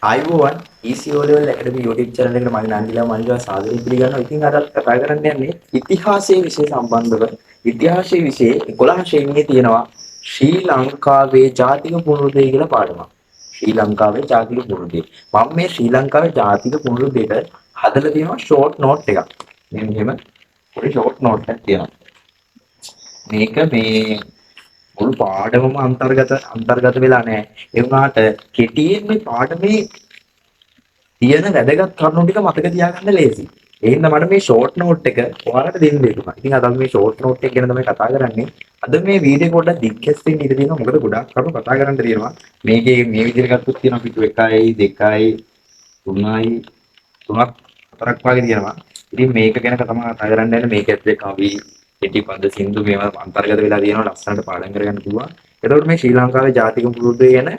ආයුබෝවන්, ECO Level Academy YouTube channel එකට මගේ නංගිලා මල්ලිලා සාදරයෙන් පිළිගන්නවා. ඉතින් අදත් කතා කරන්න යන්නේ ඉතිහාසයේ විෂය සම්බන්ධව. ඉතිහාසයේ විෂය 11 ශ්‍රේණියේ තියෙනවා ශ්‍රී ලංකාවේ ජාතික පුනරුදය කියලා පාඩමක්. ශ්‍රී ලංකාවේ ජාතික පුනරුදය. මම මේ ශ්‍රී ලංකාවේ ජාතික පුනරුදයට හදලා තියෙනවා ෂෝට් නෝට් එකක්. මේ මෙහෙම පොඩි ෂෝට් නෝට් එකක් තියෙනවා. මේක මේ මුළු පාඩමම අන්තර්ගත අන්තර්ගත වෙලා නැහැ. ඒ වුණාට කෙටියෙන් මේ පාඩමේ තියෙන වැදගත් කරුණු ටික මතක තියාගන්න ලේසි. ඒ හින්දා මට මේ ෂෝට් නෝට් එක ඔයාලට දෙන්න හිතුණා. ඉතින් අද අපි මේ ෂෝට් නෝට් එක ගැන තමයි කතා කරන්නේ. අද මේ වීඩියෝ පොඩ්ඩක් දිග්ගැස්සෙන්න ඉඩ තියෙනවා. මොකද ගොඩාක් කරුණු කතා කරන්න තියෙනවා. මේකේ මේ විදිහට ගත්තොත් තියෙනවා පිටු 1යි 2යි 3යි 3ක් 4ක් වගේ තියෙනවා. ඉතින් මේක ගැන තමයි කතා කරන්න යන්නේ. මේක ඇතුලේ කවි, කෙටි පද, සින්දු මේවා අන්තර්ගත වෙලා තියෙනවා. ලස්සනට පාඩම් කරගන්න පුළුවන්. එතකොට මේ ශ්‍රී ලංකාවේ ජාතික පුනරුදය ගැන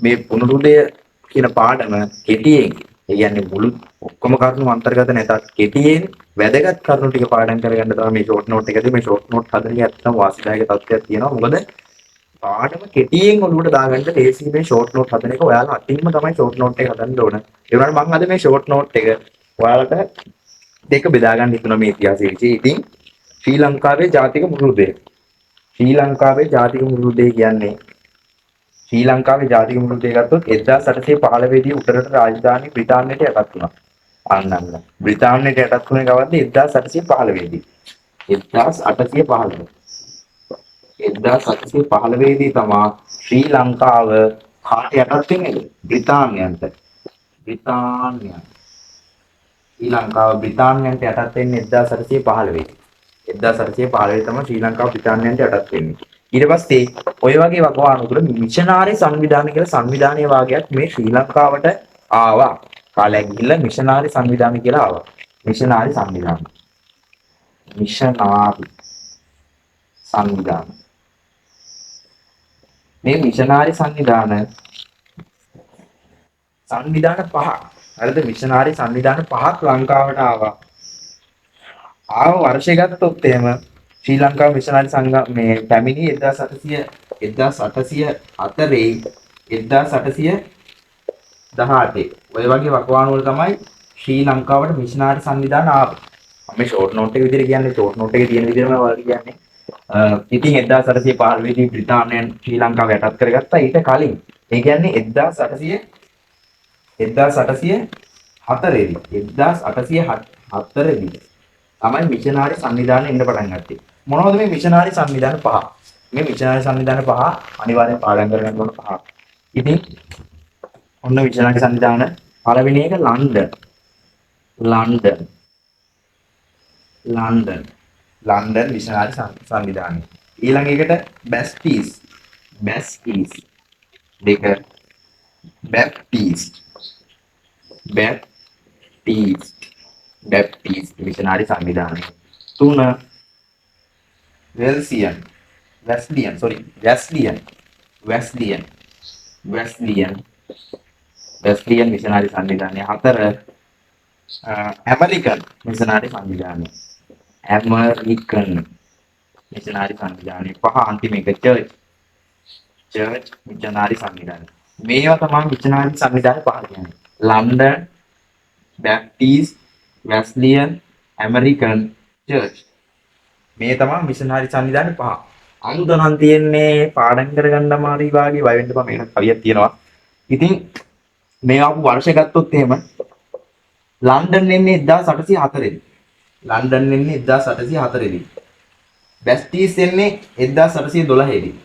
මේ පුනරුදය කියන පාඩම කෙටියෙන්, ඒ කියන්නේ මුළු ඔක්කොම කරුණු අන්තර්ගත නැතත් කෙටියෙන් වැදගත් කරුණු ටික පාඩම් කරගන්න තමයි මේ ෂෝට් නෝට් එකදී. මේ ෂෝට් නෝට් හදන එක ඇත්තටම වාසිදායක තත්ත්වයක් තියෙනවා. මොකද පාඩම කෙටියෙන් ඔලුවට දාගන්න ලේසි මේ ෂෝට් නෝට් හදන එක. ඔයාලා අතින්ම තමයි ෂෝට් නෝට් එක හදන්න ඕන. ඒ වුණාට මම අද මේ ෂෝට් නෝට් එක ඔයාලට දෙක බෙදා ගන්න හිතුණා මේ ඉතිහාසය විෂය. ඉතින් ශ්‍රී ලංකාවේ ජාතික පුනරුදය. ශ්‍රී ලංකාවේ ජාතික පුනරුදය කියන්නේ, ශ්‍රී ලංකාවේ ජාතික පුනරුදය ගත්තොත් 1815 දී උඩරට රාජධානි බ්‍රිතාන්‍යයට යටත් වුණා. අන්න අන්න. බ්‍රිතාන්‍යයට යටත් වුණේ කවද්ද? 1815 දී. 1815. 1815 දී තමා ශ්‍රී ලංකාව කාට යටත් වෙන්නේද? බ්‍රිතාන්‍යයන්ට. බ්‍රිතාන්‍යයන්. ශ්‍රී ලංකාව බ්‍රිතාන්‍යයන්ට යටත් වෙන්නේ 1815. 1815 තමයි ශ්‍රී ලංකාව බ්‍රිතාන්‍යයන්ට යටත් වෙන්නේ. ඊට පස්සේ ඔය වගේ වකවානු තුළ මිෂනාරි සංවිධාන කියලා සංවිධානය වාගයක් මේ ශ්‍රී ලංකාවට ආවා. කාලයක් ගිහිල්ලා මිෂනාරි සංවිධාන කියලා ආවා. මිෂනාරි සංවිධාන. මිෂනාරි සංවිධාන. මේ මිෂනාරි සංවිධාන සංවිධාන පහක්. හරිද? මිෂනාරි සංවිධාන පහක් ලංකාවට ආවා. ආව වර්ෂය ගත්තොත් එහෙම ශ්‍රී ලංකා මිෂනාරි සංඝ මේ පැමිණි 1800 1804 1818 ඔය වගේ වකවානු වල තමයි ශ්‍රී ලංකාවට මිෂනාරි සංවිධාන ආවේ. මම මේ ෂෝට් නෝට් එක විදිහට කියන්නේ, ෂෝට් නෝට් එකේ තියෙන විදිහටම ඔයාලට කියන්නේ. ඉතින් 1815 දී බ්‍රිතාන්‍යයන් ශ්‍රී ලංකාව යටත් කරගත්තා. ඊට කලින්, ඒ කියන්නේ 1800 1804 දී 1804 දී තමයි මිෂනාරි සංවිධානය එන්න පටන් ගත්තේ. මොනවද මේ මිෂනාරි සංවිධාන පහ? මේ මිෂනාරි සංවිධාන පහ අනිවාර්යෙන් පාඩම් කරගන්න ඕන පහ. ඉතින් ඔන්න මිෂනාරි සංවිධාන පළවෙනි එක London. London. London. London missionary සංවිධානය. ඊළඟ එකට බැස්ටිස්. බැස්ටිස්. දෙක බැප්ටිස්ට්. බැප්ටිස්ට්. බැප්ටිස්ට් මිෂනාරි සංවිධානය. තුන වෙල්සියන්, Wesleyan, sorry, Wesleyan, Wesleyan, Wesleyan, Wesleyan missionary සංවිධානය. හතර ඇමරිකන් මිෂනාරි සංවිධානය. ඇමරිකන් මිෂනාරි සංවිධානය. පහ අන්තිම එක චර්ච්, චර්ච් මිෂනාරි සංවිධානය. මේවා තමයි මිෂනාරි සංවිධාන පහ කියන්නේ. London, Baptist, Wesleyan, American, church. මේ තමයි මිෂනාරි සංවිධාන පහ. අමුතනම් තියෙන්නේ පාඩම් කරගන්න අමාරුයි වාගේ. බය වෙන්න එපා, මේකට කවියක් තියෙනවා. ඉතින් මේ ආපු වර්ෂ ගත්තොත් එහෙම ලන්ඩන් එන්නේ 1804 දී. ලන්ඩන් එන්නේ 1804 දී. බැප්ටිස් එන්නේ 1812 දී.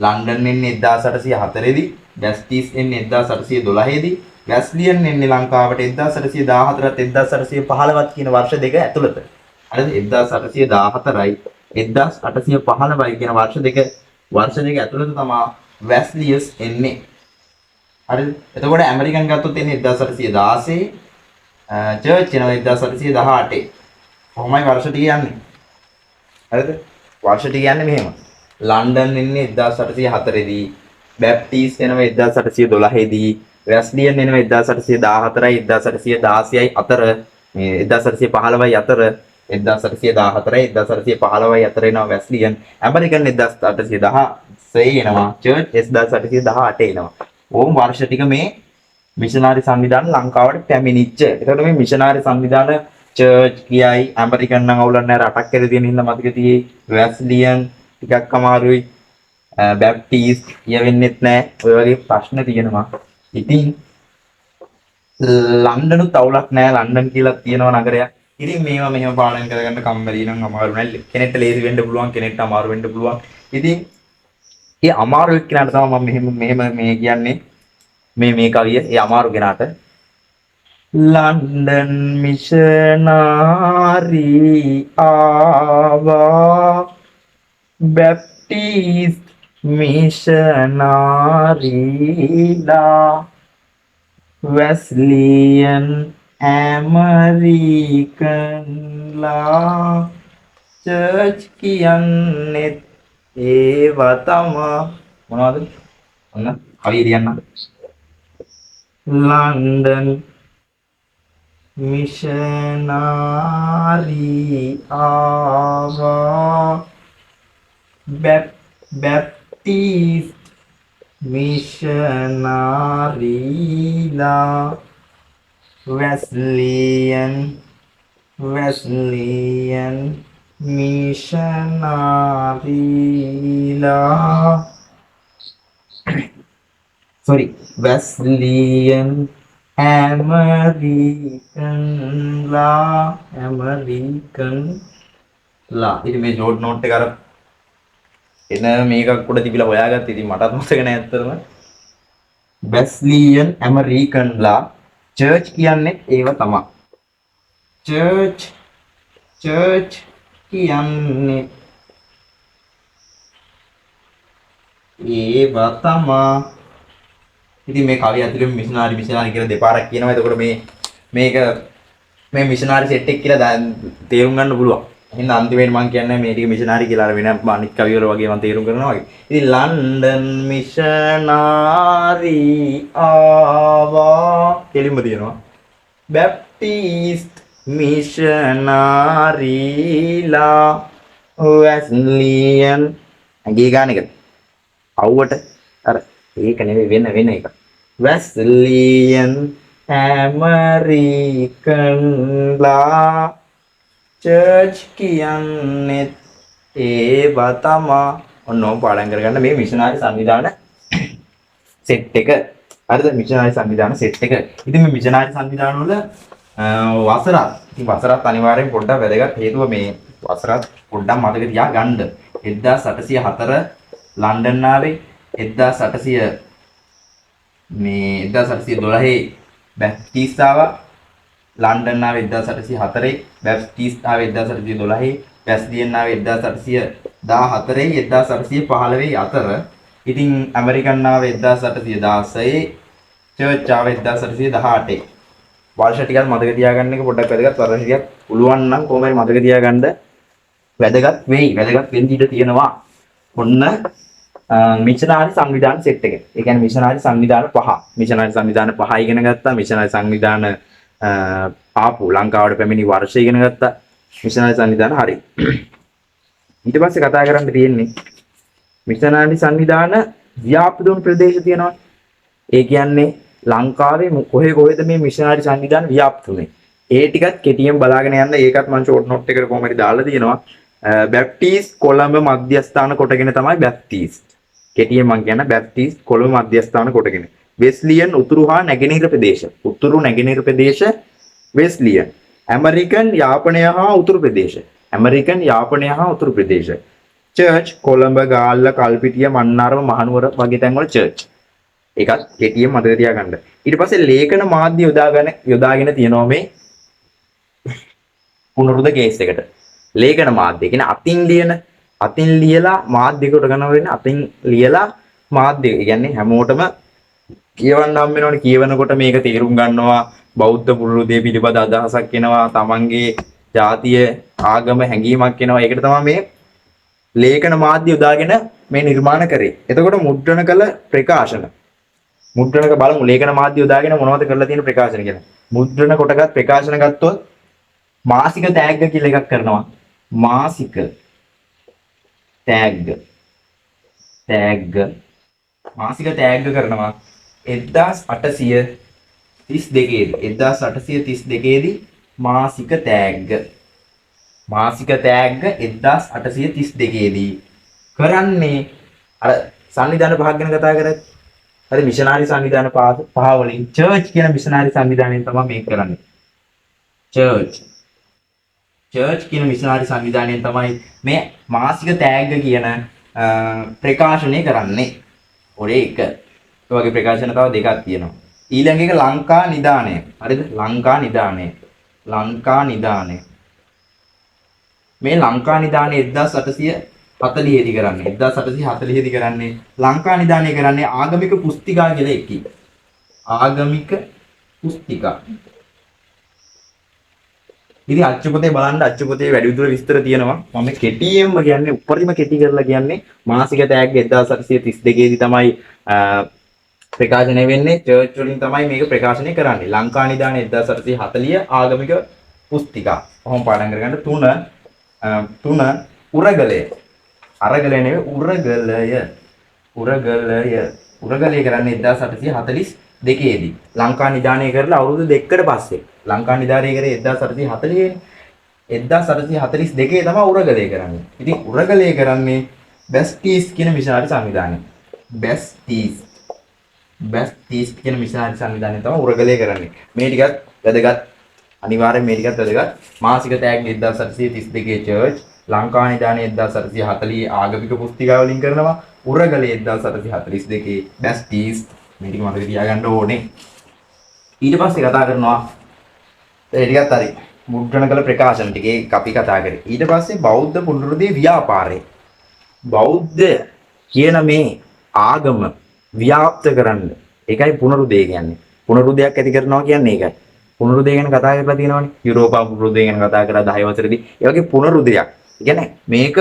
ලන්ඩන් එන්නේ 1804 දී. බැප්ටිස් එන්නේ 1812 දී. වෙස්ලියන් එන්නේ ලංකාවට 1814ත් 1815ත් කියන වර්ෂ දෙක ඇතුළත. හරිද? 1814යි 1815යි කියන වර්ෂ දෙක ඇතුළත තමා වෙස්ලියස් එන්නේ. හරිද? එතකොට ඇමරිකන් ගත්තොත් එන්නේ 1816, චර්ච් එනවා 1818. කොහොමයි වර්ෂ ටික යන්නේ? හරිද? වර්ෂ ටික යන්නේ මෙහෙම. ලන්ඩන් එන්නේ 1804 දී, බැප්ටිස් එනවා 1812 දී, වෙස්ලියන් එනවා 1814යි 1816යි අතර, මේ 1815යි අතර, 1814යි 1815යි අතර එනවා වෙස්ලියන්. ඇමරිකන් 1816 එනවා. චර්ච් 1818 එනවා. ඕම් වර්ෂ ටික මේ මිෂනාරි සංවිධාන ලංකාවට පැමිණිච්ච. එතකොට මේ මිෂනාරි සංවිධාන චර්ච් කියයි, ඇමරිකන් නම් අවුලක් නෑ, රටක් කියලා තියෙන හින්දා මතක තියෙයි. වෙස්ලියන් ටිකක් අමාරුයි. බැප්ටිස්ට් කියවෙන්නෙත් නෑ. ඔය වගේ ප්‍රශ්න තියෙනවා. ඉතින් ලන්ඩනුත් අවුලක් නෑ, ලන්ඩන් කියලා තියෙනවා නගරයක්. ඉතින් මේවා මෙහෙම පාඩම් කරගන්න කම්මැලි නම් අමාරු නෑ. කෙනෙක්ට ලේසි වෙන්න පුළුවන්, කෙනෙක්ට අමාරු වෙන්න පුළුවන්. ඉතින් ඒ අමාරු එක්කෙනාට තමයි මම මෙහෙම මෙහෙම මේ කියන්නේ මේ මේ කවිය ඒ අමාරු කෙනාට. ලන්ඩන් මිෂනාරි ආවා, බැප්ටිස්ට් මිෂනාරිලා, වෙස්ලියන් ඇමරිකන්ලා, චර්ච් කියන්නෙත් ඒවා තමා. මොනවද? ඔන්න කවිය ලියන්න. ලන්ඩන් මිෂනාරි ආවා, Baptist මිෂනාරිලා, Wesleyan Wesleyan මිෂනාරිලා, sorry, Wesleyan ඇමරිකන්ලා ඇමරිකන්ලා. ඉතින් මේ ෂෝට් නෝට් එක අර එන මේකක් උඩ තිබිලා හොයාගත්තා. ඉතින් මටත් මතක නෑ ඇත්තටම. වෙස්ලියන් ඇමරිකන්ලා, චර්ච් කියන්නේ ඒව තමා. චර්ච් චර්ච් කියන්නේ ඒව තමා. ඉතින් මේ කවිය ඇතුළෙම මිෂනාරි මිෂනාරි කියලා දෙපාරක් කියනවා. එතකොට මේ මේක මේ මිෂනාරි සෙට් එක කියලා තේරුම් ගන්න පුළුවන්. එහෙනම් අන්තිමේට මං කියන්නේ මේ ටික මිෂනාරි කියලා අර වෙන අනිත් කවි වල වගේ මං තේරුම් කරනවා වගේ. ඉතින් ලන්ඩන් මිෂනාරි ආවා කෙලින්ම තියෙනවා. බැප්ටිස්ට් මිෂනාරිලා, වෙස්ලියන් ඇඟේ ගාන එක අවුවට අර ඒක නෙවෙයි වෙන වෙන එක. වෙස්ලියන් ඇමරිකන්ලා, චර්ච් කියන්නෙත් ඒවා තමා. ඔන්න ඕක පාඩම් කරගන්න මේ මිෂනාරි සංවිධාන සෙට් එක. හරිද? මිෂනාරි සංවිධාන සෙට් එක. ඉතින් මේ මිෂනාරි සංවිධාන වල වසරත්, ඉතින් වසරත් අනිවාර්යෙන් පොඩ්ඩක් වැදගත්. හේතුව මේ වසරත් පොඩ්ඩක් මතක තියාගන්න. 1804 ලන්ඩන් ආවේ, 1800 මේ 1812 බැප්ටිස්ට් ආවා. ලන්ඩන් ආවේ 1804, බැප්ටිස්ට් ආවේ 1812, වෙස්ලියන් ආවේ 1814 1815 අතර. ඉතින් ඇමරිකන් ආවේ 1816, චර්ච් ආවේ 1818. වර්ෂ ටිකක් මතක තියාගන්න එක පොඩ්ඩක් වැදගත්. වර්ෂ ටිකක් පුළුවන් නම් කොහොම හරි මතක තියාගන්න වැදගත් වෙයි. වැදගත් වෙන්න ඉඩ තියෙනවා. ඔන්න මිෂනාරි සංවිධාන සෙට් එක. ඒ කියන්නේ මිෂනාරි සංවිධාන පහ. මිෂනාරි සංවිධාන පහ ඉගෙන ගත්තා. මිෂනාරි සංවිධාන ආපු ලංකාවට පැමිණි වර්ෂ ඉගෙන ගත්තා. මිෂනාරි සංවිධාන හරි. ඊට පස්සේ කතා කරන්න තියෙන්නේ මිෂනාරි සංවිධාන ව්‍යාප්ත වුණු ප්‍රදේශ තියෙනවා. ඒ කියන්නේ ලංකාවේ කොහෙ කොහෙද මේ මිෂනාරි සංවිධාන ව්‍යාප්ත වුනේ? ඒ ටිකත් කෙටියෙන් බලාගෙන යන්න. ඒකත් මම ෂෝට් නෝට් එකට කොහොම හරි දාලා තියෙනවා. බැප්ටිස්ට් කොළඹ මධ්‍යස්ථාන කොටගෙන තමයි බැප්ටිස්ට්. කෙටියෙන් මං කියන බැප්ටිස්ට් කොළඹ මධ්‍යස්ථාන කොටගෙන. වෙස්ලියන් උතුරු හා නැගෙනහිර ප්‍රදේශ. උතුරු නැගෙනහිර ප්‍රදේශ වෙස්ලියන්. ඇමරිකන් යාපනය හා උතුරු ප්‍රදේශ. ඇමරිකන් යාපනය හා උතුරු ප්‍රදේශ. චර්ච් කොළඹ, ගාල්ල, කල්පිටිය, මන්නාරම, මහනුවර වගේ තැන්වල චර්ච්. ඒකත් කෙටියෙන් මතක තියාගන්න. ඊට පස්සේ ලේඛන මාධ්‍ය යොදාගෙන තියෙනවා මේ පුනරුද කේස් එකට. ලේඛන මාධ්‍ය කියන්නේ අතින් ලියන, අතින් ලියලා මාධ්‍ය කොට ගන්න වෙන්නේ අතින් ලියලා මාධ්‍ය. ඒ කියන්නේ හැමෝටම කියවන්න හම් වෙනවනේ. කියවනකොට මේක තේරුම් ගන්නවා, බෞද්ධ පුනරුදය පිළිබඳ අදහසක් එනවා, තමන්ගේ ජාතිය ආගම හැඟීමක් එනවා. ඒකට තමයි මේ ලේඛන මාධ්‍ය යොදාගෙන මේ නිර්මාණ කරේ. එතකොට මුද්‍රණ කළ ප්‍රකාශන. මුද්‍රණක බලමු ලේඛන මාධ්‍ය යොදාගෙන මොනවද කරලා තියෙන ප්‍රකාශන කියලා. මුද්‍රණ කොටගත් ප්‍රකාශන ගත්තොත් මාසික තෑග්ග කියලා එකක් කරනවා. මාසික තෑග්ග. තෑග්ග. මාසික තෑග්ග කරනවා. 1832 දී 1832 දී මාසික තෑග්ග, මාසික තෑග්ග 1832 දී කරන්නේ අර සංවිධාන පහක් ගැන කතා කරත්, හරි, මිෂනාරි සංවිධාන පහ වලින් චර්ච් කියන මිෂනාරි සංවිධානයෙන් තමයි මේක කරන්නේ. චර්ච්, චර්ච් කියන මිෂනාරි සංවිධානයෙන් තමයි මේ මාසික තෑග්ග කියන ප්‍රකාශනය කරන්නේ. ඔය එක. ඒ වගේ ප්‍රකාශන තව දෙකක් තියෙනවා. ඊළඟ එක ලංකා නිදානය. හරිද? ලංකා නිදානය. ලංකා නිදානය. මේ ලංකා නිදානය 1840 දී කරන්නේ. 1840 දී කරන්නේ. ලංකා නිදානය කරන්නේ ආගමික පුස්තිකා කියලා එකකින්. ආගමික පුස්තිකා. ඉතින් අච්චු පොතේ බලන්න, අච්චු පොතේ වැඩි දුර විස්තර තියෙනවා. මම කෙටියෙන්ම කියන්නේ, උපරිම කෙටි කරලා කියන්නේ, මාසික තෑග්ග 1832 දී තමයි ප්‍රකාශනය වෙන්නේ. චර්ච් වලින් තමයි මේක ප්‍රකාශනය කරන්නේ. ලංකා නිදාන 1840, ආගමික පුස්තිකා. ඔහොම පාඩම් කරගන්න. තුන, තුන උරගලය. අරගලය නෙවෙයි, උරගලය. උරගලය. උරගලය කරන්නේ 1842 දී. ලංකා නිදානය කරලා අවුරුදු දෙකකට පස්සේ. ලංකා නිදානය කරේ 1840 නේ. 1842 තමයි උරගලය කරන්නේ. ඉතින් උරගලය කරන්නේ බැස්ටීස් කියන මිෂනාරි සංවිධානය. බැස්ටීස්. බැස්ටීස් කියන මිෂනාරි සංවිධානය තමයි උරගලය කරන්නේ. මේ ටිකත් වැදගත්. අනිවාර්යෙන් මේ ටිකත් වැදගත්. මාසික තෑග්ග 1832 චර්ච්, ලංකා නිදානය 1840 ආගමික පුස්තිකා වලින් කරනවා. උරගලය 1842 බැස්ටීස්. මේ ටික මතක තියාගන්න ඕනේ. ඊට පස්සේ කතා කරනවා ඒ ටිකත් හරි. මුද්‍රණ කළ ප්‍රකාශන ටික ඒක අපි කතා කරේ. ඊට පස්සේ බෞද්ධ පුනරුදේ ව්‍යාපාරය. බෞද්ධ කියන මේ ආගම ව්‍යාප්ත කරන්න. ඒකයි පුනරුදේ කියන්නේ. පුනරුදයක් ඇති කරනවා කියන්නේ ඒකයි. පුනරුදය ගැන කතා කරලා තියෙනවනේ. යුරෝපා පුනරුදය ගැන කතා කරා 10 වසරේදී. ඒ වගේ පුනරුදයක්. ඒ කියන්නේ මේක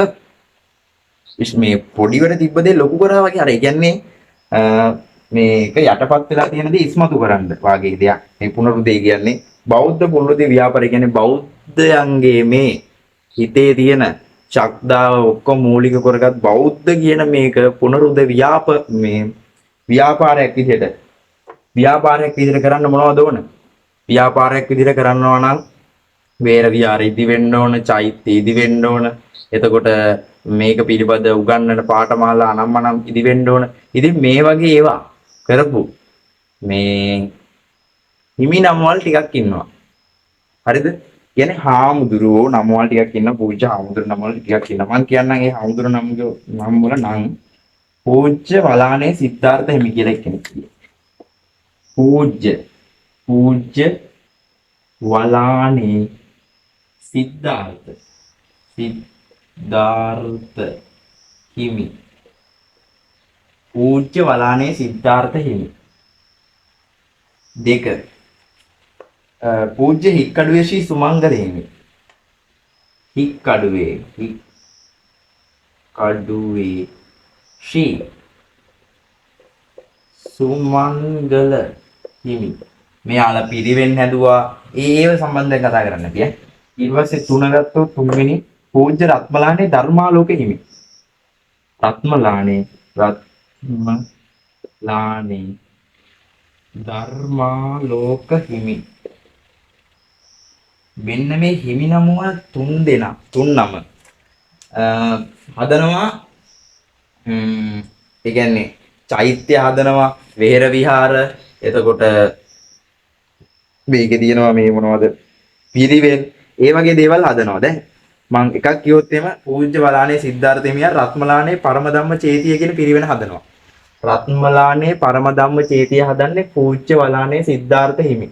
මේ පොඩිවට තිබ්බ දේ ලොකු කරා වගේ, අර ඒ කියන්නේ මේක යටපත් වෙලා තියෙන දේ ඉස්මතු කරන්න වාගේ දෙයක්. මේ පුනරුදේ කියන්නේ බෞද්ධ පුනරුදේ ව්‍යාපාරය කියන්නේ බෞද්ධයන්ගේ මේ හිතේ තියෙන ශක්දාව ඔක්කොම මූලික කරගත් බෞද්ධ කියන මේක පුනරුද ව්‍යාප මේ ව්‍යාපාරයක් විදිහට, ව්‍යාපාරයක් විදිහට කරන්න මොනවද ඕන? ව්‍යාපාරයක් විදිහට කරනවා නම් වේර විහාර ඉදි වෙන්න ඕන, චෛත්‍ය ඉදි වෙන්න ඕන. එතකොට මේක පිළිබඳ උගන්වන පාඨමාලා අනම්මනම් ඉදි වෙන්න ඕන. ඉතින් මේ වගේ ඒවා කරපු මේ හිමි නම්වල් ටිකක් ඉන්නවා. හරිද? කියන්නේ හාමුදුරුවෝ නම්වල් ටිකක් ඉන්නවා, පූජ්‍ය හාමුදුරු නම්වල් ටිකක් ඉන්නවා. මං කියන්නම් ඒ හාමුදුරු නම් නම් වල නම්. පූජ්‍ය වලානේ සිද්ධාර්ථ හිමි කියලා එක්කෙනෙක් හිටියා. පූජ්‍ය පූජ්‍ය වලානේ සිද්ධාර්ථ සිද්ධාර්ථ හිමි. පූජ්‍ය වලානේ සිද්ධාර්ථ හිමි. දෙක, පූජ්‍ය හික්කඩුවේ ශ්‍රී සුමංගල හිමි. හික්කඩුවේ හික්කඩුවේ ශ්‍රී සුමංගල හිමි. මෙයාලා පිරිවෙන් හැදුවා. ඒ ඒව සම්බන්ධයෙන් කතා කරන්න අපි ඈ. ඊට පස්සේ තුන ගත්තොත් තුන්වෙනි පූජ්‍ය රත්මලානේ ධර්මාලෝක හිමි. රත්මලානේ රත්මලානේ ධර්මාලෝක හිමි. මෙන්න මේ හිමි නමුව තුන් දෙනා, තුන් නම හදනවා. ඒ කියන්නේ චෛත්‍ය හදනවා, වෙහෙර විහාර, එතකොට මේකේ තියෙනවා මේ මොනවද, පිරිවෙන්, ඒ වගේ දේවල් හදනවා. දැන් මං එකක් කිව්වොත් එහෙම, පූජ්‍ය වලානේ සිද්ධාර්ථ හිමියන් රත්මලානේ පරමධම්ම චේතිය කියන පිරිවෙන හදනවා. රත්මලානේ පරමධම්ම චේතිය හදන්නේ පූජ්‍ය වලානේ සිද්ධාර්ථ හිමි.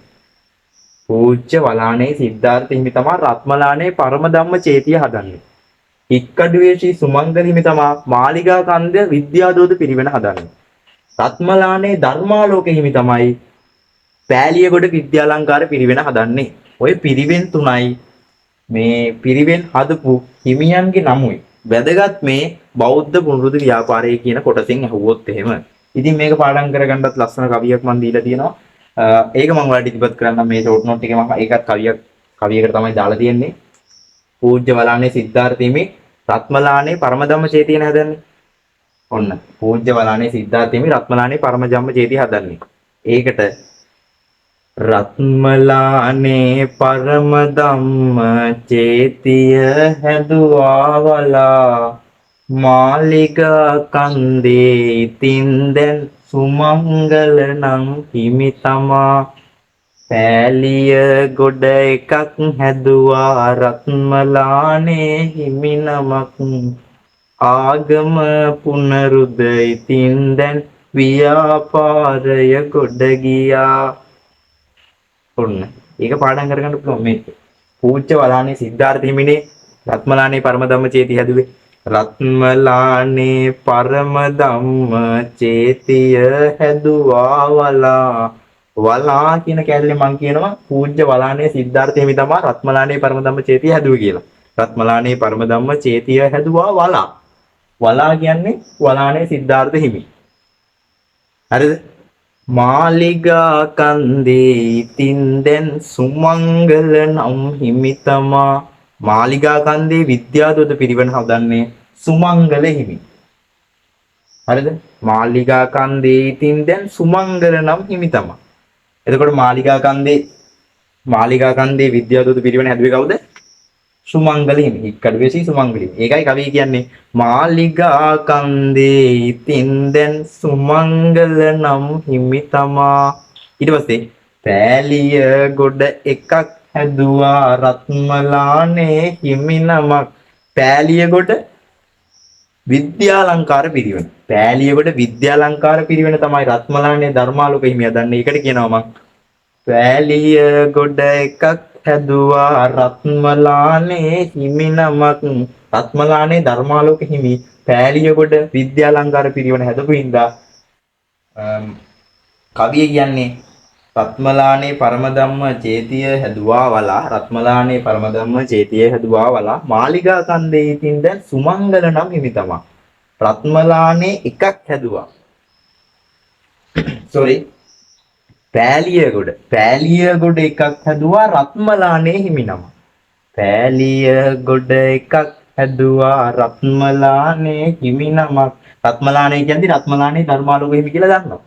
පූජ්‍ය වලානේ සිද්ධාර්ථ හිමි තමා රත්මලානේ පරමධම්ම චේතිය හදන්නේ. හික්කඩුවේ ශ්‍රී සුමංගල හිමි තමා මාලිගා කන්ද විද්‍යාදෝද පිරිවෙන හදන්නේ. රත්මලානේ ධර්මාලෝක හිමි තමයි පෑලියගොඩ විද්‍යාලංකාර පිරිවෙන හදන්නේ. ඔය පිරිවෙන් තුනයි මේ පිරිවෙන් හදපු හිමියන්ගේ නමුයි වැදගත් මේ බෞද්ධ පුනරුදු ව්‍යාපාරය කියන කොටසෙන් අහුවොත් එහෙම. ඉතින් මේක පාඩම් කරගන්නත් ලස්සන කවියක් මම දීලා තියෙනවා. ඒක මම ඔයාලට ඉදිරිපත් කරන්නම්. මේ ෂෝට් නෝට් එකේ මම ඒකත් කවියක් කවියකට තමයි දාලා තියෙන්නේ. පූජ්‍ය වලානේ සිද්ධාර්ථ හිමි රත්මලානේ පරමධම්ම චේතියන හදන්නේ. ඔන්න පූජ්‍ය වලානේ සිද්ධාර්ථ හිමි රත්මලානේ පරමධම්ම චේතිය හදන්නේ. ඒකට රත්මලානේ පරම ධම්ම චේතිය හැදුවා වලා මාලිගා කන්දේ ඉතින් දැන් සුමංගල නම් හිමි තමා පෑලිය ගොඩ එකක් හැදුවා රත්මලානේ හිමි නමක් ආගම පුනරුද ඉතින් දැන් ව්‍යාපාරය ගොඩ ගියා. ඔන්න ඒක පාඩම් කරගන්න පුළුවන් මේක. පූජ්‍ය වලානේ සිද්ධාර්ථ හිමිනේ රත්මලානේ පරම ධම්ම චේතිය හැදුවේ. රත්මලානේ පරම ධම්ම චේතිය හැදුවා වලා. වලා කියන කැලේ මං කියනවා පූජ්‍ය වලානේ සිද්ධාර්ථ හිමි තමා රත්මලානේ පරම ධම්ම චේතිය හැදුවේ කියලා. රත්මලානේ පරම ධම්ම චේතිය හැදුවා වලා. වලා කියන්නේ වලානේ සිද්ධාර්ථ හිමි. හරිද? මාලිගා කන්දේ ඉතින් දැන් සුමංගල නම් හිමි තමා. මාලිගා කන්දේ විද්‍යාදොත පිරිවෙන හදන්නේ සුමංගල හිමි. හරිද? මාලිගා කන්දේ ඉතින් දැන් සුමංගල නම් හිමි තමා. එතකොට මාලිගා කන්දේ විද්‍යාදොත පිරිවෙන හැදුවේ කවුද? සුමංගල හිමි. හික්කඩුවේ සී සුමංගල හිමි. ඒකයි කවිය කියන්නේ මාලිගා කන්දේ ඉතින් දැන් සුමංගල නම් හිමි තමා. ඊට පස්සේ පෑලිය ගොඩ එකක් හැදුවා රත්මලානේ හිමි නමක්. පෑලිය ගොඩ විද්‍යාලංකාර පිරිවෙන. පෑලිය ගොඩ විද්‍යාලංකාර පිරිවෙන තමයි රත්මලානේ ධර්මාලෝක හිමි හදන්නේ. ඒකට කියනවා මං පෑලිය ගොඩ එකක් හැදුවා රත්මලානේ හිමි නමක්. රත්මලානේ ධර්මාලෝක හිමි පෑලිය ගොඩ විද්‍යාලංකාර පිරිවෙන හැදපු හින්දා කවිය කියන්නේ රත්මලානේ පරම ධම්ම චේතිය හැදුවා වලා රත්මලානේ පරම ධම්ම චේතිය හැදුවා වලා මාලිගා කන්දේ ඉතින් දැන් සුමංගල නම් හිමි තමා. රත්මලානේ එකක් හැදුවා. සෝරි, පෑලිය ගොඩ එකක් හැදුවා රත්මලානේ හිමි නම. පෑලිය ගොඩ එකක් හැදුවා රත්මලානේ හිමි නමක්. රත්මලානේ කියන්නේ රත්මලානේ ධර්මාලෝක හිමි කියලා දන්නවා.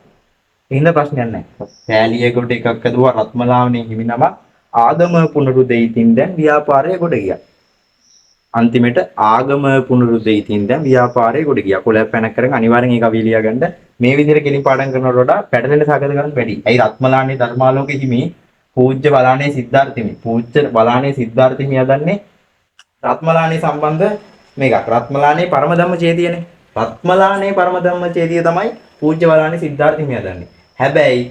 ඒ හින්දා ප්‍රශ්නයක් නැහැ. පෑලිය ගොඩ එකක් හැදුවා රත්මලානේ හිමි නමක්. ආගම පුනරුදෙයි ඉතින් දැන් ව්‍යාපාරය ගොඩ ගියා. අන්තිමට ආගම පුනරුදෙයි ඉතින් දැන් ව්‍යාපාරය ගොඩ ගියා. කොලයක් පැනක් කරගෙන අනිවාර්යෙන් ඒක අපි ලියා ගන්න. මේ විදිහට කෙලින් පාඩම් කරනවට වඩා පැටලෙන සාගත කරන්න වැඩි. ඇයි රත්මලානේ ධර්මාලෝක හිමි පූජ්‍ය බලානේ සිද්ධාර්ථ හිමි. පූජ්‍ය බලානේ සිද්ධාර්ථ හිමි හදන්නේ රත්මලානේ සම්බන්ධ මේකක්. රත්මලානේ පරම ධම්ම චේතියනේ. රත්මලානේ පරම ධම්ම චේතිය තමයි පූජ්‍ය බලානේ සිද්ධාර්ථ හිමි හදන්නේ. හැබැයි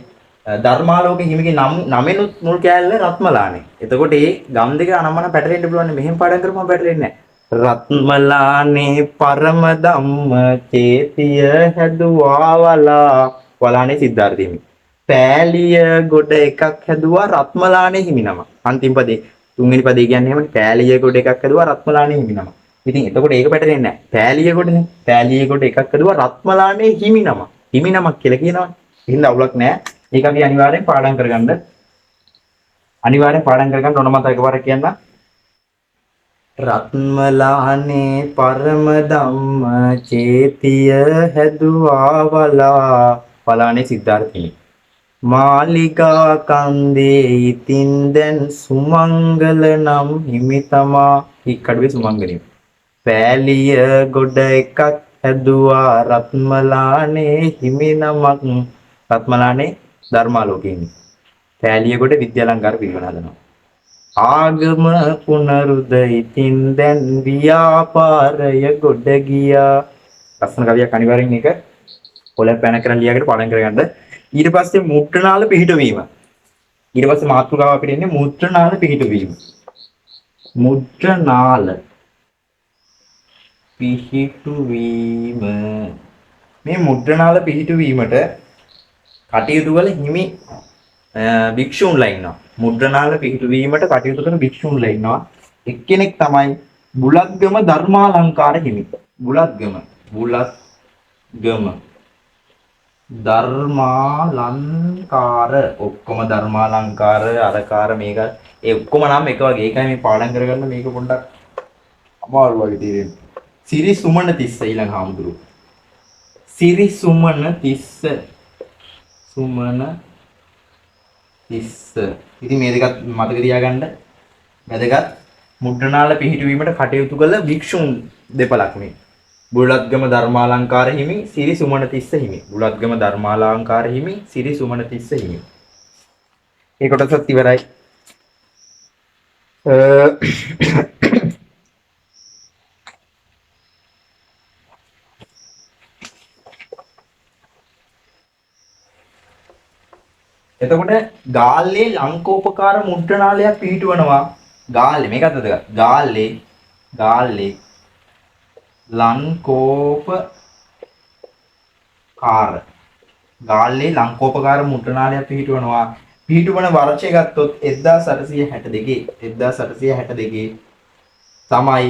ධර්මාලෝක හිමිගේ නම් නමෙනුත් මුල් කෑල්ල රත්මලානේ. එතකොට ඒ ගම් දෙක අනම්මන පැටලෙන්න පුළුවන්. මෙහෙම පාඩම් කරපුවම පැටලෙන්නේ නැහැ. රත්මලානේ පරම ධම්ම චේතිය හැදුවා වලා වලානේ සිද්ධාර්ථ හිමි. පෑලිය ගොඩ එකක් හැදුවා රත්මලානේ හිමි නම. අන්තිම පදේ තුන්වෙනි පදේ කියන්නේ එහෙමනේ. පෑලිය ගොඩ එකක් හැදුවා රත්මලානේ හිමි නම. ඉතින් එතකොට ඒක පැටලෙන්නේ නැහැ. පෑලිය ගොඩනේ. පෑලිය ගොඩ එකක් හැදුවා රත්මලානේ හිමි නම. හිමි නමක් කියලා කියනවනේ. ඒ හින්දා අවුලක් නැහැ. ඒක අපි අනිවාර්යෙන් පාඩම් කරගන්න. අනිවාර්යෙන් පාඩම් කරගන්න ඕන. මම තව එකපාරක් කියන්න. රත්මලානේ පරම ධම්ම චේතිය හැදුවා වලා වලානේ සිද්ධාර්ථ හිමි. මාලිගා කන්දේ ඉතින් දැන් සුමංගල නම් හිමි තමා. හික්කඩුවේ සුමංගල හිමි. පෑලිය ගොඩ එකක් හැදුවා රත්මලානේ හිමි නමක්. රත්මලානේ ධර්මාලෝක හිමි. පෑලිය ගොඩ විද්‍යාලංකාර පිරිවෙන හදනවා. ආගම පුනරුද ඉතින් දැන් ව්‍යාපාරය ගොඩ ගියා. ලස්සන කවියක් අනිවාර්යෙන් ඒක පොලක් පැන කරන් ලියාගෙන පාඩම් කරගන්න. ඊට පස්සේ මූත්‍රනාල පිහිටවීම. ඊට පස්සේ මාතෘකාව අපිට එන්නේ මූත්‍රනාල පිහිටවීම. මුද්‍රනාල පිහිටුවීම. මේ මුද්‍රනාල පිහිටුවීමට කටයුතු කළ හිමි භික්ෂූන්ලා ඉන්නවා. මුද්‍රනාල පිහිටුවීමට කටයුතු කරන භික්ෂූන්ලා ඉන්නවා. එක්කෙනෙක් තමයි බුලත්ගම ධර්මාලංකාර හිමි. බුලත්ගම ධර්මාලංකාර ඔක්කොම ධර්මාලංකාර අරකාර මේක ඒ ඔක්කොම නම් එක වගේ. ඒකයි මේ පාඩම් කරගන්න මේක පොඩ්ඩක් අමාරු වගේ තේරෙන්නේ. සිරි සුමන තිස්ස ඊළඟ හාමුදුරුවෝ. සිරි සුමන තිස්ස සුමන තිස්ස. ඉතින් මේ දෙකත් මතක තියාගන්න වැදගත්. මුද්‍රණාල පිහිටුවීමට කටයුතු කළ භික්ෂුන් දෙපළක් මේ. බුලත්ගම ධර්මාලංකාර හිමි, සිරි සුමනතිස්ස හිමි. බුලත්ගම ධර්මාලංකාර හිමි, සිරි සුමනතිස්ස හිමි. ඒ කොටසත් ඉවරයි. එතකොට ගාල්ලේ ලංකෝපකාර මුද්‍රණාලයක් පිහිටුවනවා. ගාල්ලේ මේකත් වැදගත්. ගාල්ලේ ගාල්ලේ ලංකෝපකාර ගාල්ලේ ලංකෝපකාර මුද්‍රණාලයක් පිහිටුවනවා. පිහිටුවන වර්ෂය ගත්තොත් 1862 1862 තමයි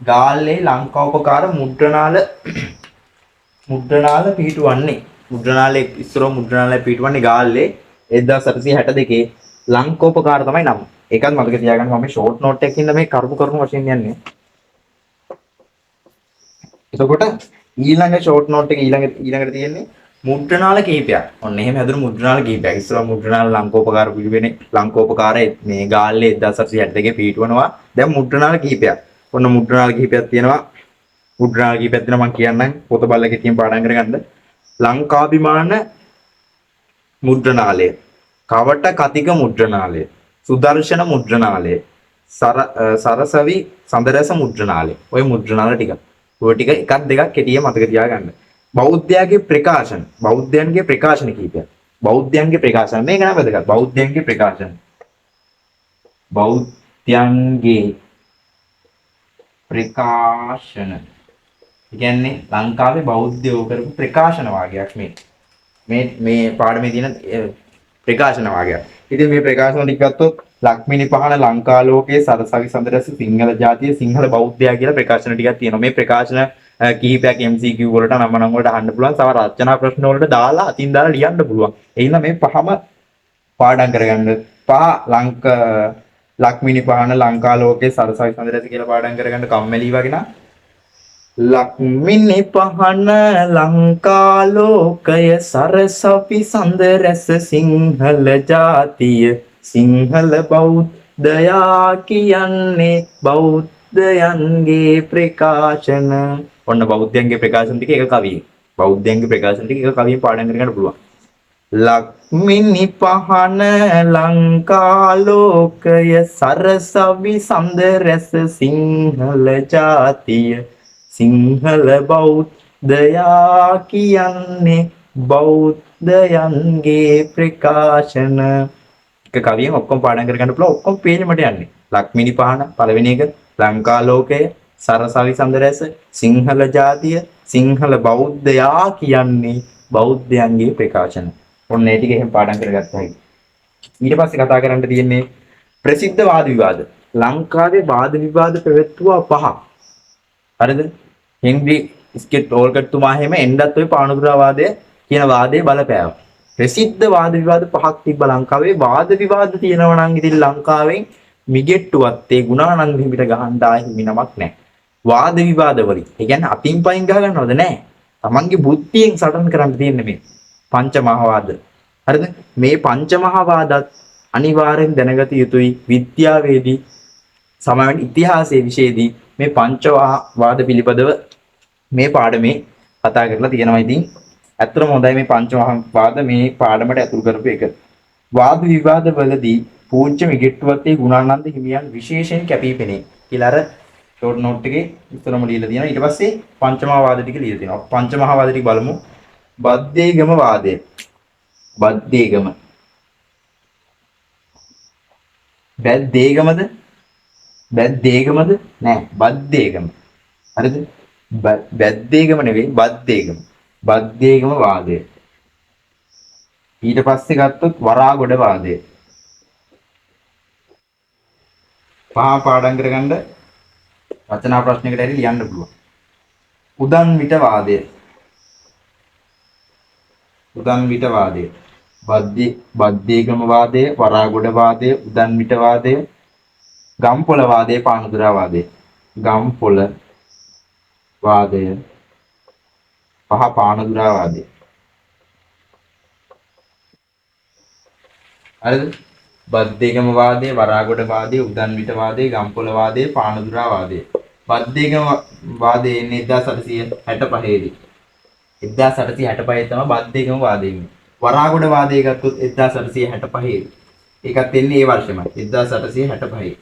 ගාල්ලේ ලංකෝපකාර මුද්‍රණාල පිහිටුවන්නේ. මුද්‍රණාලයේ ඉස්සරව මුද්‍රණාලය පිහිටුවන්නේ ගාල්ලේ 1862 ලංකෝපකාර තමයි නම. ඒකත් මතක තියාගන්න මම ෂෝට් නෝට් එකකින් මේ කරුණු කරුණු වශයෙන් යන්නේ. එතකොට ඊළඟ ෂෝට් නෝට් එක ඊළඟට තියෙන්නේ මුද්‍රණාල කිහිපයක්. ඔන්න එහෙම හැදුණු මුද්‍රණාල කිහිපයක්. ඉස්සරව මුද්‍රණාල ලංකෝපකාර පිළිවෙනේ ලංකෝපකාරය මේ ගාල්ලේ 1862 පිහිටුවනවා. දැන් මුද්‍රණාල කිහිපයක්. ඔන්න මුද්‍රණාල කිහිපයක් තියෙනවා. මුද්‍රණාල කිහිපයක් තියෙනවා මම කියන්නම්. පොත බලලා කෙටියෙන් පාඩම් කරගන්න. ලංකාභිමාන මුද්‍රණාලය, කවට කතික මුද්‍රණාලය, සුදර්ශන මුද්‍රණාලය, සරසවි සඳරස මුද්‍රණාලය. ඔය මුද්‍රණාල ටික. ඔය ටික එකක් දෙකක් කෙටියෙන් මතක තියාගන්න. බෞද්ධයාගේ ප්‍රකාශන, බෞද්ධයන්ගේ ප්‍රකාශන කිහිපයක්. බෞද්ධයන්ගේ ප්‍රකාශන මේක නම් වැදගත්. බෞද්ධයන්ගේ ප්‍රකාශන. බෞද්ධයන්ගේ ප්‍රකාශන. ඒ කියන්නේ ලංකාවේ බෞද්ධයෝ කරපු ප්‍රකාශන වාගයක් මේ. මේ මේ පාඩමේ තියෙන ප්‍රකාශන වාගයක්. ඉතින් මේ ප්‍රකාශන ටික ගත්තොත් ලක්මිනි පහන, ලංකා ලෝකයේ, සරසවි සඳරස, සිංහල ජාතිය, සිංහල බෞද්ධයා කියලා ප්‍රකාශන ටිකක් තියෙනවා. මේ ප්‍රකාශන කිහිපයක් MCQ වලට නම් නම් වලට අහන්න පුළුවන්. සමහර රචනා ප්‍රශ්න වලට දාලා අතින් දාලා ලියන්න පුළුවන්. ඒ හින්දා මේ පහම පාඩම් කරගන්න. පහ ලක්මිනි පහන, ලංකා ලෝකයේ, සරසවි සඳරස කියලා පාඩම් කරගන්න කම්මැලි වගේ නම් ලක්මිනි පහන, ලංකා ලෝකය, සරසවි සඳරැස, සිංහල ජාතිය, සිංහල බෞද්ධයා කියන්නේ බෞද්ධයන්ගේ ප්‍රකාශන. ඔන්න බෞද්ධයන්ගේ ප්‍රකාශන ටික එක කවියෙන්. බෞද්ධයන්ගේ ප්‍රකාශන ටික එක කවියෙන් පාඩම් කරගන්න පුළුවන්. ලක්මිනි පහන, ලංකා ලෝකය, සරසවි සඳරැස, සිංහල ජාතිය, සිංහල බෞද්ධයා කියන්නේ බෞද්ධයන්ගේ ප්‍රකාශන. එක කවියෙන් ඔක්කොම පාඩම් කරගන්න පුළුවන්. ඔක්කොම පේලිමට යන්නේ. ලක්මිනි පහන පළවෙනි එක, ලංකා ලෝකය, සරසවි සඳරැස, සිංහල ජාතිය, සිංහල බෞද්ධයා කියන්නේ බෞද්ධයන්ගේ ප්‍රකාශන. ඔන්න ඒ ටික එහෙම පාඩම් කරගත්තා. ඊට පස්සේ කතා කරන්න තියෙන්නේ ප්‍රසිද්ධ වාද විවාද. ලංකාවේ වාද විවාද පැවැත්වුවා පහක්. හරිද? හෙන්රි ස්කෙට් ඕල්කට් තුමා එහෙම එන්නත් ඔය පානුදුරා වාදය කියන වාදයේ බලපෑවා. ප්‍රසිද්ධ වාද විවාද පහක් තිබ්බ ලංකාවේ. වාද විවාද තියෙනවා නම් ඉතින් ලංකාවෙන් මිගෙට්ටුවත් ඒ ගුණානන්ද හිමිට ගහන්න ආයේ හිමි නමක් නැහැ. වාද විවාද වලින්. ඒ කියන්නේ අතින් පයින් ගහ ගන්නවද නැහැ. තමන්ගේ බුද්ධියෙන් සටන් කරන්න තියෙන්නේ මේ පංචමහා වාද. හරිද? මේ පංචමහා වාදත් අනිවාර්යෙන් දැනගත යුතුයි විද්‍යාවේදී සමාවෙන් ඉතිහාසයේ විෂයේදී මේ පංචමහා වාද පිළිබඳව මේ පාඩමේ කතා කරලා තියෙනවා. ඉතින් ඇත්තටම හොඳයි මේ පංචමහා වාද මේ පාඩමට ඇතුළු කරපු එක. වාද විවාද වලදී පූජ්‍ය මිගෙට්ටුවත්තේ ගුණානන්ද හිමියන් විශේෂයෙන් කැපී පෙනේ කියලා අර ෂෝට් නෝට් එකේ විස්තරම ලියලා තියෙනවා. ඊට පස්සේ පංචමහා වාද ටික ලියලා තියෙනවා. පංචමහා වාද ටික බලමු. බද්දේගම වාදය. බද්දේගම. බැද්දේගමද? බැද්දේගමද? නෑ, බද්දේගම. හරිද? බැද්දේගම නෙවෙයි, බද්දේගම. බද්දේගම වාදය. ඊට පස්සේ ගත්තොත් වරාගොඩ වාදය. පහ පාඩම් කරගන්න රචනා ප්‍රශ්නයකට හරි ලියන්න පුළුවන්. උදන් විට වාදය. උදන් විට වාදය. බද්දේගම වාදය, වරාගොඩ වාදය, උදන් විට වාදය, ගම්පොළ වාදය, පානුදුරා වාදය. ගම්පොළ වාදය, පහ පානුදුරා වාදය. හරිද? බද්දේගම වාදය, වරාගොඩ වාදය, උදන්විට වාදය, ගම්පොළ වාදය, පානදුරා වාදය. බද්දේගම වාදය එන්නේ 1865 දී. 1865 තමයි බද්දේගම වාදය එන්නේ. වරාගොඩ වාදය ගත්තොත් 1865 දී. ඒකත් එන්නේ ඒ වර්ෂෙමයි, 1865.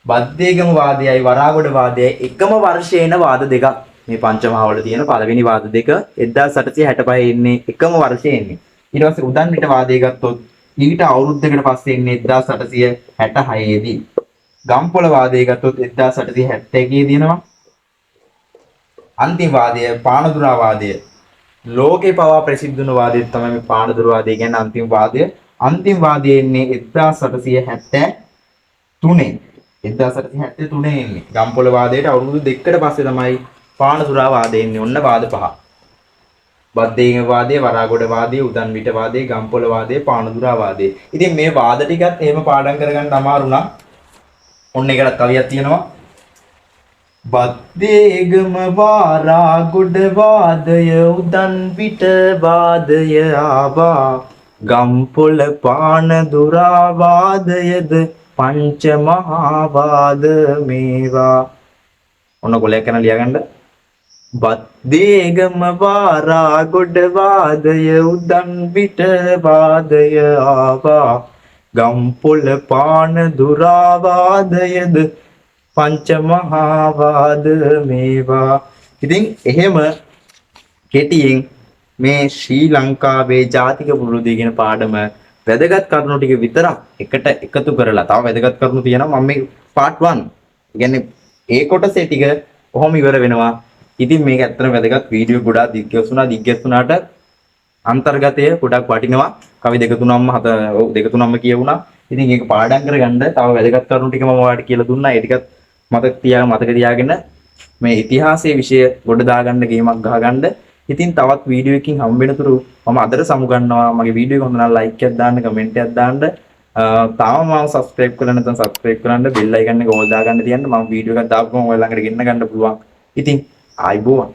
බද්දේගම වාදයයි වරාගොඩ වාදයයි එකම වර්ෂයේ එන වාද දෙකක්. මේ පංචමහාවල තියෙන පළවෙනි වාද දෙක 1865 එන්නේ, එකම වර්ෂයේ එන්නේ. ඊට පස්සේ උදන්විට වාදය ගත්තොත් ඊට අවුරුද්දකට පස්සේ එන්නේ 1866 දී. ගම්පොළ වාදය ගත්තොත් 1871 දිනවා. අන්තිම වාදය පානදුරා වාදය. ලෝකේ පවා ප්‍රසිද්ධ වුණු වාදය තමයි මේ පානදුර වාදය කියන්නේ අන්තිම වාදය. අන්තිම වාදය එන්නේ 1873. 1873 එන්නේ. ගම්පොළ වාදයට අවුරුදු 2කට පස්සේ තමයි පානදුරා වාදය එන්නේ. ඔන්න වාද පහ. බද්දේගම වාදය, වරාගොඩ වාදය, උදන්විට වාදය, ගම්පොළ වාදය, පානදුරා වාදය. ඉතින් මේ වාද ටිකත් එහෙම පාඩම් කරගන්න අමාරු නම් ඔන්න ඒකටත් කවියක් තියෙනවා. බද්දේගම වාරාගොඩ වාදය උදන්විට වාදය ආවා, ගම්පොළ පානදුරා වාදයද පංච මහා වාද මේවා. ඔන්න කොලයක් කරන ලියාගන්න. බද්දේගම වාරාගොඩ වාදය උදන්විට වාදය ආවා, ගම්පොළ පානදුරා වාදයද පංච මහා වාද මේවා. ඉතින් එහෙම කෙටියෙන් මේ ශ්‍රී ලංකාවේ ජාතික පුරුදු කියන පාඩම වැදගත් කරුණු ටික විතරක් එකට එකතු කරලා, තව වැදගත් කරුණු තියෙනවා, මම මේ පාර්ට් 1, ඒ කියන්නේ ඒ කොටසේ ටික ඔහොම ඉවර වෙනවා. ඉතින් මේක ඇත්තටම වැදගත් වීඩියෝ ගොඩාක් දිග්ගැස් වුණා. දිග්ගැස් වුණාට අන්තර්ගතය ගොඩක් වටිනවා. කවි දෙක තුනක්ම හත, ඔව්, දෙක තුනක්ම කියවුණා. ඉතින් ඒක පාඩම් කරගන්න තව වැදගත් කරුණු ටික මම ඔයාලට කියලා දුන්නා. ඒ ටිකත් මතක තියාගෙන මේ ඉතිහාසයේ විෂය ගොඩ දාගන්න, ගේමක් ගහගන්න. ඉතින් තවත් වීඩියෝ එකකින් හම්බ වෙනතුරු මම අදට සමුගන්නවා. මගේ වීඩියෝ එක හොඳ නම් ලයික් එකක් දාන්න, කමෙන්ට් එකක් දාන්න. තාම මම සබ්ස්ක්‍රයිබ් කරලා නැත්නම් සබ්ස්ක්‍රයිබ් කරන්න, බෙල් අයිකන් එක ඕල් දාගන්න තියන්න. මම වීඩියෝ එකක් දාපු ගමන් ඔයාලා ළඟට ගෙන්න ගන්න පුළුවන්. ඉතින් ආයිබෝවන්.